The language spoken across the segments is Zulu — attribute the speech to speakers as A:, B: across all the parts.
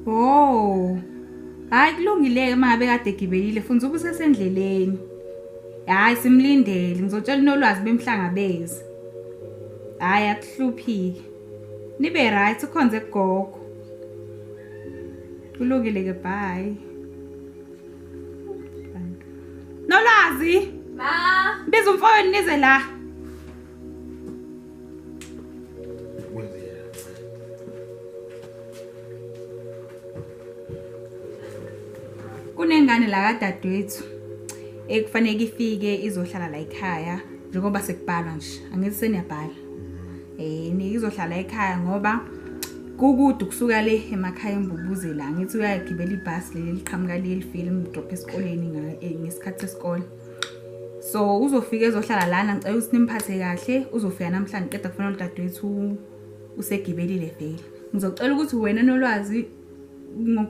A: Oh. Hayi kulungile uma ngabe kade egibelile funza ubusesendleleni. Hayi simlindele ngizotshela unolwazi bemhlangabeze. Hayi akuhluphiki. Nibe right ukhonze kugogo. Kulungile ke bye. Nolwazi.
B: Ma.
A: Biza umfowenu nize la. Kunengane la kadadewethu ekufanele ifike izohlala la ekhaya njengoba sekubhalwa nje angithi seniyabhala eh izohlala ekhaya ngoba kukude ukusuka le emakhaya embubuzela angithi uyagibela ibhasi leli liqhamuka liye lifike limdrophe esikoleni ngesikhathi sesikole so uzofika ezohlala lana ngicela ukuthi nimphathe kahle uzofika namhlanje qeda kufanele udadewethu usegibelile vele ngizocela ukuthi wena nolwazi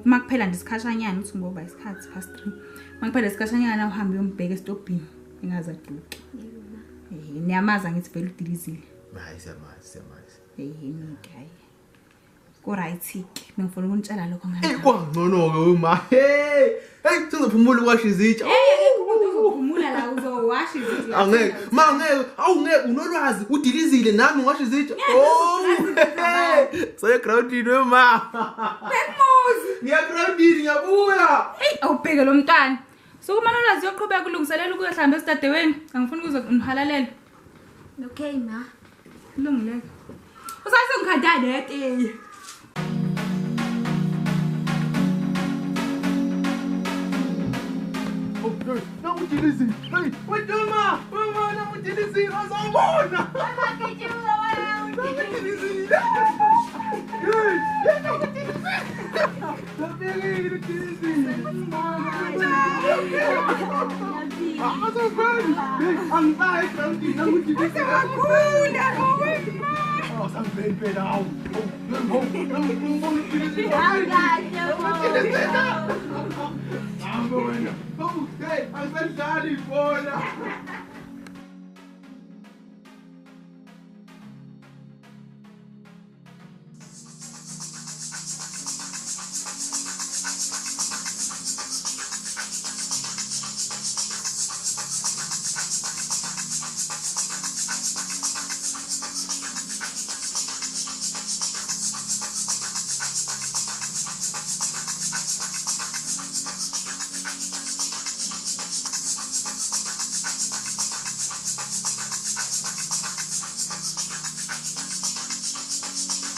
A: uma kuphela nje isikhashanyana uthi ngoba isikhathi past 3 uma kuphela isikhashanyana uhambe uyombheka esitobhini engaze aduke eh niyamazi angithi vele udilizile
C: hayi siyamazi siyamazi
A: eh hayi ku-right ke bengifuna ukunitshela lokho
C: ngani kwangcono-ke uma hey hey sengizophumula ukwasha izitsha
A: uzophumula la uzowasha izitsha
C: angeke ma ngeke awu ngeke unolwazi udilizile nami ngiwasha izitsha oh soye groundini wema
A: bekumuzi
C: ngiya groundini ngiyabuya
A: hey awubheke lo mntwana sukuma nolwazi uyoqhubeka ulungiselela ukuyohlamba esidadewenu angifuni ukuze ngihalalela
B: Okay ma.
A: Kulungile. Usasengikhandane netiye.
C: Nakudilizile. Hey, wetuma, mama nakudilizile azobona. Nakudilizile. Hey, nakudilizile. Nafikile udilizile. Asangeni. Hey, angisayi egrawundini nakudilizile.
A: Kakhulu.
C: Awusangeni phela hawu. Hawu, ngibona udilizile. Hamba wena. Hawu, hey, angisadlali ibhola.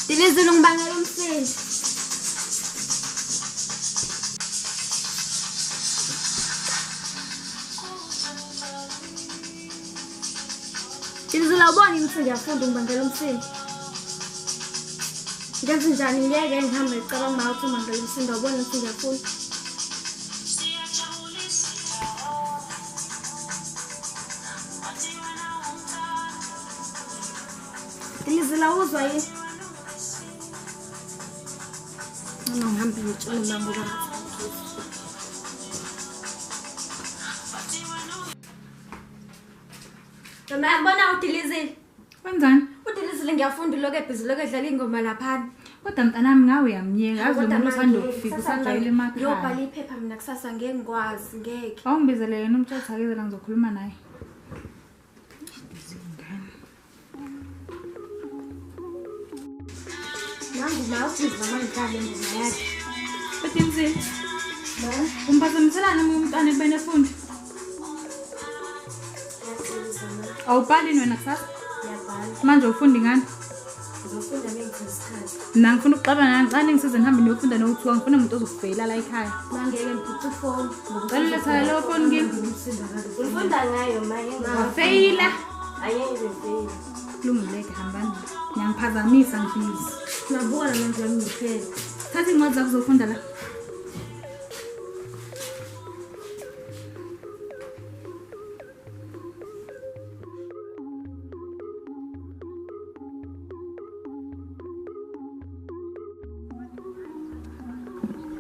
B: Dilizile ungibangela umsindo. Dilizile awuboni ukuthi ngiyafunda ungibangela umsindo. Ngenze njani ngiyeke ngihambe ngicabanga uma uthi ungibangela umsindo awuboni ukuthi ngiyafunda. Dilizile awuzwa yini? Ngcono ngihambe ngitshele uma ngoba ngathi angizwa. Mama yabona udilizile.
A: Wenzani?
B: Udilizile ngiyafunda ulokhu ebhizi lokhu edlala ingoma laphana.
A: Kodwa mntanami ngawe uyamyeka. Azi lo
B: Kodwa
A: muntu
B: manje,
A: osanda ukufika
B: kusasa
A: usajwayele
B: mina
A: emakhaya.
B: Ngiyobhala iphepha mina kusasa ngeke ngikwazi ngeke.
A: Awungibizele yena umtshatha akeze la ngizokhuluma naye.
B: Nangu ma ubhizi mama ngidlale ingoma yakhe.
A: Udilizile. Umphazamiselana umntwana ekubeni efunda.
B: Ngiyaxolisa ma.
A: Awubhali yini wena kusasa?
B: Ngiyabhala.
A: Manje ufundi ngani?
B: Ngizofunda mengithola isikhathi.
A: Mina ngifuna ukuxabana nani, ngicela ningisize nihambe niyofunda nokuthiwa ngifuna umuntu ozokufeyila la ekhaya.
B: Mangeke ngiphuce ifoni.
A: Ngicela uletha leyo foni kimi.
B: Umsindo akaze.
D: Ngifunda ngayo ma ngeke
A: Wafeyila.
D: angeke ngifeyile.
A: Kulungile-ke hambani. Niyangiphazamisa ngibhizi.
B: Mabuka namanje wami ngiphele.
A: Thatha iy'ncwadi zakho uzofunda la.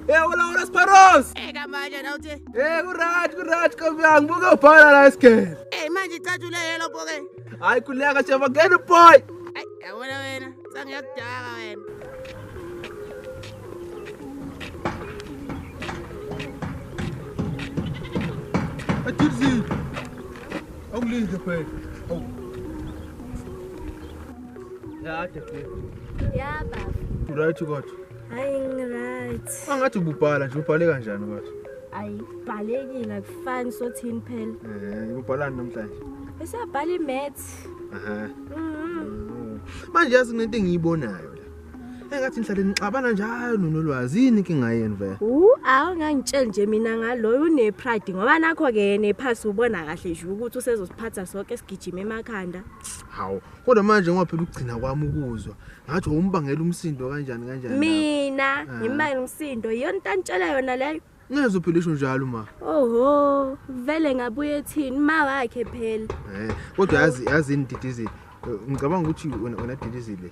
C: Hey, hola, hola, Sparrows.
E: Eh kamanje na uthi
C: Hey, ku-right, ku-right, Nkosi ngibuke ubhala la esigele.
E: eh manje icathulo yelo boke.
C: Hayi khuleka chef, ngena boy.
E: Ayi yabona wena sangiyakudaka wena.
C: Adilizile. Awulinde phela. Awu. Ya, Jeff.
D: Ya baba.
C: Right kodwa.
D: Hayi ngiright.
C: Angathi ububhala nje ubhale kanjani kodwa?
D: Ayibhalekile akufani sothini phela.
C: Eh, ubhalani namhlanje?
D: Besiyabhala imaths.
C: Aha. Manje yazi kunento engiyibonayo la. Engathi nihlale nixabana njalo noNolwazi yini inkinga yenu vele?
D: Awungangitsheli nje mina ngaloyo une-pride ngoba nakho ke yena ephasi ubona kahle nje ukuthi usezosiphatha sonke sigijima emakhanda.
C: Hawu, kodwa manje ngoba phela ukugcina kwami ukuzwa, ngathi umbangela umsindo kanjani kanjani.
D: Mina ngimbangela umsindo iyona into antshela yona leyo.
C: Ngezwe phela isho njalo ma.
D: Oho, vele ngabuye ethini ma wakhe phela.
C: Kodwa yazi inididizile. Ngicabanga ukuthi wena didizile.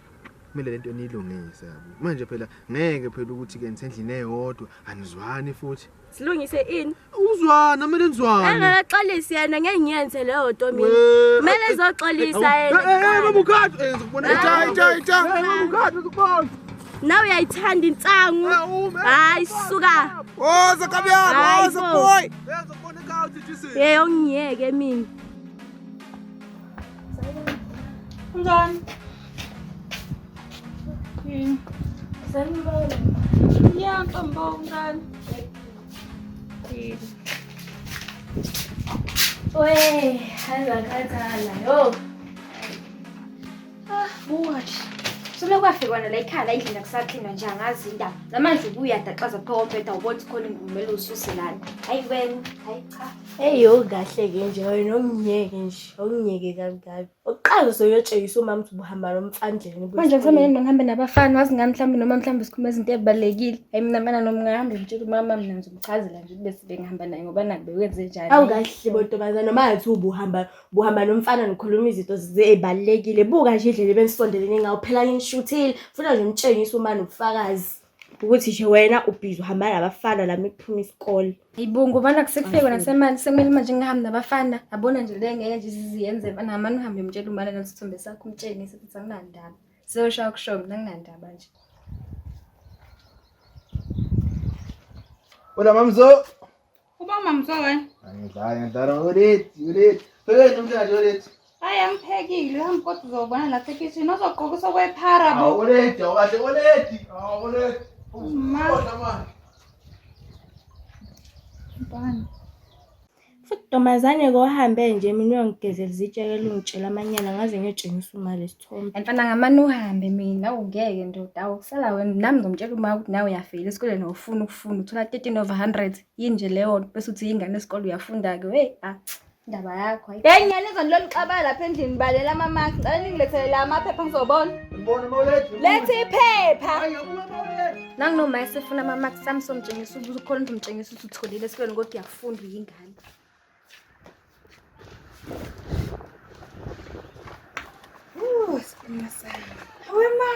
C: Kumele lento niyilungise yabo. Manje phela ngeke phela ukuthi ke nisendlini eyodwa anizwani futhi.
D: Silungise ini?
C: Uzwana kumele nizwane.
D: Angakaxolisi yena ngeke ngiyenze leyo nto mina. Kumele ezoxolisa yena.
C: Babukhathi ngizokubona. Cha. Babukhathi ngizokubona.
D: Nawe uyayithanda insangu. Hayi suka.
E: Woza kabyana, woza boy.
C: Ngizokubona ekhawuthi jisi.
D: Yey ongiyeke mina.
A: Unjani? Yini?
D: Sanibona.
A: Ya ntombo unjani? Yini?
D: We, azakhathala yo.
B: Ah, buka nje. Sule kwafikwa la ekhaya la endlini akusaklinwa nje angazi indaba. Namanje ubuya daxaza pha kombheda ubona ukuthi khona ingumele ususe lana. Hayi wena, hayi cha.
D: Eyo kahle ke nje wena ongiyeke nje, ongiyeke kabi kabi. Oqala usoyotshengisa umama ukuthi ubuhamba nomfana endleleni.
B: Manje kusamele ngihambe nabafana wazi ngami mhlawumbe noma mhlawumbe sikhuluma izinto ezibalekile. Hayi mina mfana noma ngihambe ngitshela umama mina ngizomchazela nje bese bengihamba naye ngoba naku bekwenze njani.
D: Awu kahle bontombazana noma ngathi ubuhamba nomfana nikhuluma izinto ezibalekile. Buka nje indlela ebenisondelene ngayo phela ngishuthile. Funa nje umtshengise umama ubufakazi ukuthi nje wena ubhizi uhamba nabafana lami kuphuma isikole.
B: Hayibo ngoba nakusekufike nasemali sekumele manje ngihambe nabafana. Yabona nje le ngeke nje iziyenze mfana ngamane uhambe umtshela umama nesithombe sakho umtshengise ukuthi anginandaba. Siyoshaya kusho mina anginandaba nje.
C: Hola mamzo.
A: Uba mamzo wena.
C: Angidlala urethi. Phela namhlanje urethi.
A: Hayi angiphekile, hamba kodwa uzobona lapha ekitchen uzogqoka usokwephara bo.
C: Awurethi, awukahle urethi. Awurethi.
A: Ma. Bani.
D: Futhi ntombazane kohambe nje mina uyongigezela izitshekela ungitshela amanyala ngaze ngiyotshengisa uma lesithombe.
B: Mfana ngamane uhambe mina awungeke ndoda awusala wena nami ngizomtshela uma ukuthi nawe uyafeyila esikoleni awufuni ukufunda uthola 13/100 yini nje leyo bese uthi ingane esikole uyafunda ke hey ah indaba yakho hayi.
A: Hey ngiyanizwa nilolu xabana lapha endlini balela ama-marks ngicela ningilethele la amaphepha ngizobona.
C: Ngibona mawulethi.
A: Letha iphepha.
B: Nanginoma esefuna ama-marks sami somtshengisa ukuthi ukhona umtshengisa ukuthi utholile esikoleni kodwa uyafunda uyingane.
A: Hawe ma.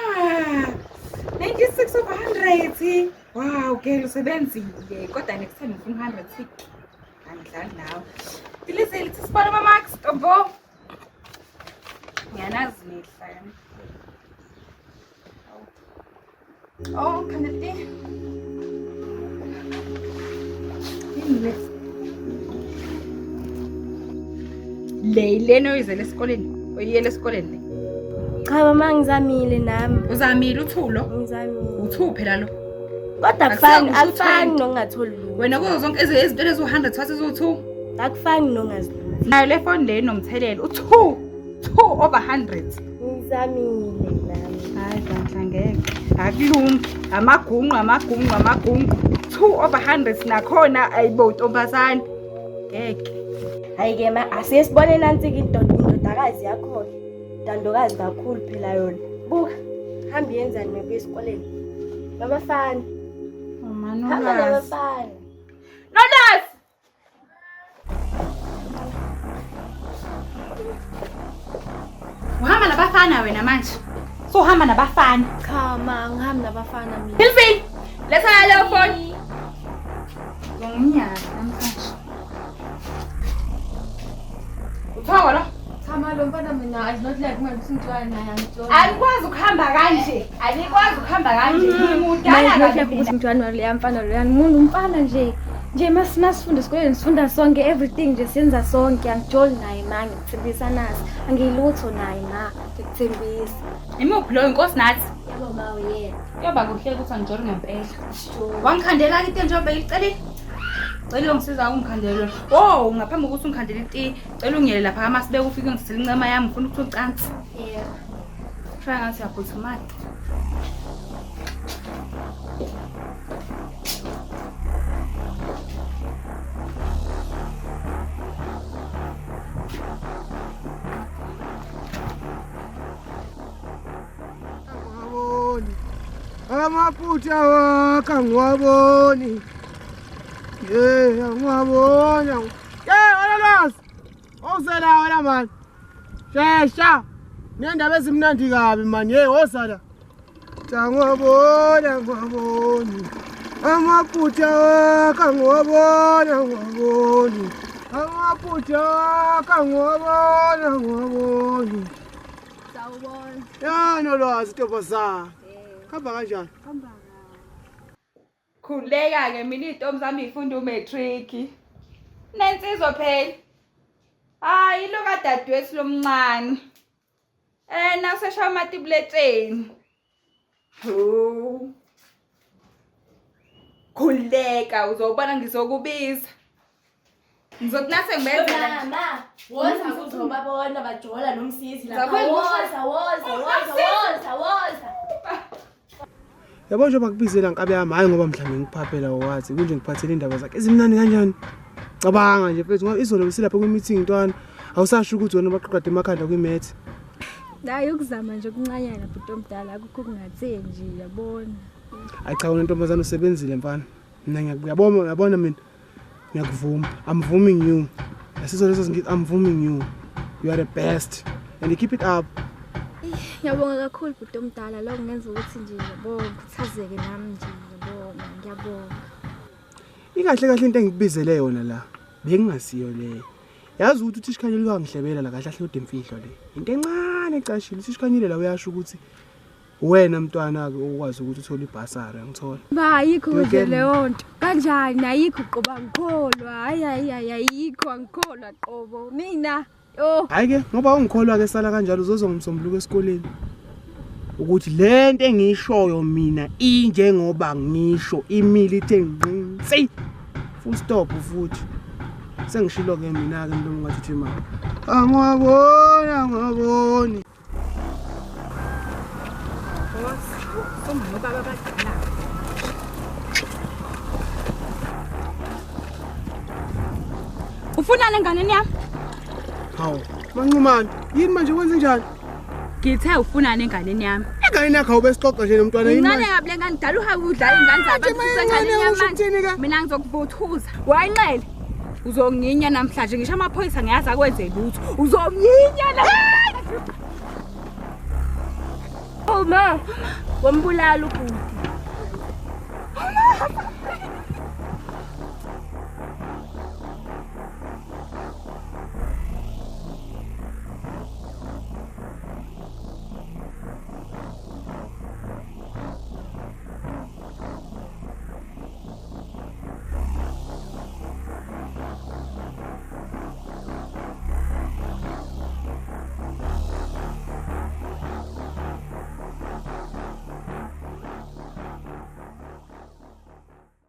A: 96/100. Wow, girl usebenzile. Kodwa next time ngifuna 100 tick. Angidlali nawe. Dilizile thi sibona ama marks ntombo. Ngiyanazi nehla. Oh, khaneti. Yini le? Le lena oyizele esikoleni, oyiyele esikoleni le.
D: Cha mama ngizamile nami.
A: Uzamile uthulo?
D: Ngizamile.
A: Uthu phela lo.
D: Kodwa akufani akufani nongatholi lutho.
A: Wena kuzo zonke izinto lezi 100 wathi ziwu2.
D: Akufani nongazi lutho.
A: Nayo le phone le inomthelelo u2 2/100.
D: Ngizamile nami.
A: Hayi bandla ngeke. Akulungi. Amagunqu amagunqu amagunqu. 2/100 nakhona ayibo ntombazane. Ngeke.
D: Hayi ke ma asiye sibone nansi ke indodakazi yakho ke. Ntandokazi kakhulu phela yona. Buka hamba yenzani mebuya esikoleni. Nabafana.
A: Mama
D: Hamba
A: Nolwazi.
D: nabafana.
A: Nolwazi. Uhamba nabafana wena manje. Sohamba nabafana.
D: Cha ma ngihambi nabafana mina.
A: Hilfin, letha leyo phone. Ngomnyaka namhlanje. Uthoko lo?
B: Cha ma lo mfana mina is not like manje usingitshwana naye angitshona.
A: Anikwazi ukuhamba kanje. Anikwazi ukuhamba kanje. Ngimudala
B: Not
A: kabi
B: like
A: mina.
B: ukuthi ngitshwana loya mfana loya umuntu umfana nje. Nje masifunda esikoleni sifunda sonke everything nje senza sonke angijoli naye ma ngikuthembisa nasi. Angiyilutho naye ma ngikuthembisa.
A: Imuphi loyo inkosi nathi?
D: Yabo ma uyena.
A: Kuyoba kuhle ukuthi angijoli ngempela. Wangikhandela ke itiye njengoba beyicelile. Cela ungisiza ungikhandele. Oh, ngaphambi kokuthi ungikhandele itiye, cela ungiyele lapha kaMasibeka ufike ungithele incema yami ngifuna ukuthi ucansi.
D: Yebo.
A: Shaya ngathi uyaphuthuma.
E: Angiwaboni. Amaphutha wakho angiwaboni. Hey, angiwaboni. Hey, ololwazi. Ozela wena man. Shesha. Nendaba ezimnandi kabi man. Hey, wozala. Angiwaboni, angiwaboni. Amaphutha wakho angiwaboni, angiwaboni. Amaphutha wakho angiwaboni, angiwaboni.
B: Sawubona.
E: Ya nolwazi ntombazana. Khamba kanjani?
A: Khuleka ke mina izintombi zami ifunda umatric. Nensizwa phela. Hayi lo kadadewethu lomncane. Eh naseshaya amatibuletsheni. Ho. Khuleka uzobona ngizokubiza. Ngizokunase ngibenzela.
D: Mama, woza kuzobabona bajola nomsizi lapha.
A: Zakwenu
D: Woza, woza, woza, woza, woza.
E: Yabo nje bakubizela nkabe yami hayi ngoba mhlawumbe ngikuphaphela wathi kunje ngiphathele indaba zakhe ezimnandi kanjani. Cabanga nje mfethu ngoba izolo besilapha kwi-meeting ntwana awusasho ukuthi wena baqoqade emakhanda kwi-math.
B: Hayi ukuzama nje okuncanyana bhuti omdala akukho kungatheni nje yabona.
E: Hayi cha wena ntombazana usebenzile mfana. Mina ngiyakubona uyabona mina ngiyakuvuma. I'm vooming you. Asizo leso ngithi I'm vooming you. You are the best and keep it up.
B: Ngiyabonga kakhulu bhuti omdala lokho kungenza ukuthi nje yabo ngikhuthazeke nami nje ngiyabonga ngiyabonga.
E: Ikahle kahle into engikubizele yona la bengingasiyo leyo. Yazi ukuthi uthi Shikhanyile uyangihlebela la kahle kahle kodwa imfihlo le. Into encane ecashile uthi Shikhanyile la uyasho ukuthi wena mntwana ke okwazi ukuthi uthole ibhasari angithola.
B: Ba ayikho
E: You
B: nje
E: get me?
B: leyo nto. Kanjani ayikho qoba ngikholwa. Hayi hayi hayi ayikho angikholwa qobo. Mina yo
E: Hayi ke ngoba ungikholwa ke sala kanjalo uzozwa ngomsombuluko esikoleni. Ukuthi lento engiyishoyo mina injengoba ngisho imile ithe ngqinsi. Full stop futhi. Sengishilo ke mina ke mlomo ngathi uthi mama. Angiwaboni angiwaboni.
A: Baba abadala. Ufunani enganeni yami?
E: Hawu, manqumane, yini manje kwenze njani?
A: Ngithe ufunani enganeni yami.
E: Enganeni yakho awubesixoxa nje nomntwana yini
A: Incane
E: manje?
A: kabi le ngane dala uhawu udlala ingane zabantu
E: Manje
A: usenganeni
E: mayincane,
A: yami
E: usho ukuthini
A: manje.
E: ke?
A: Mina ngizokuvuthuza. Wayinxele. Uzonginya namhlanje ngisho amaphoyisa ngiyazi akwenze lutho. Uzonginya namhlanje.
D: Oh ma, wambulala ubhuti.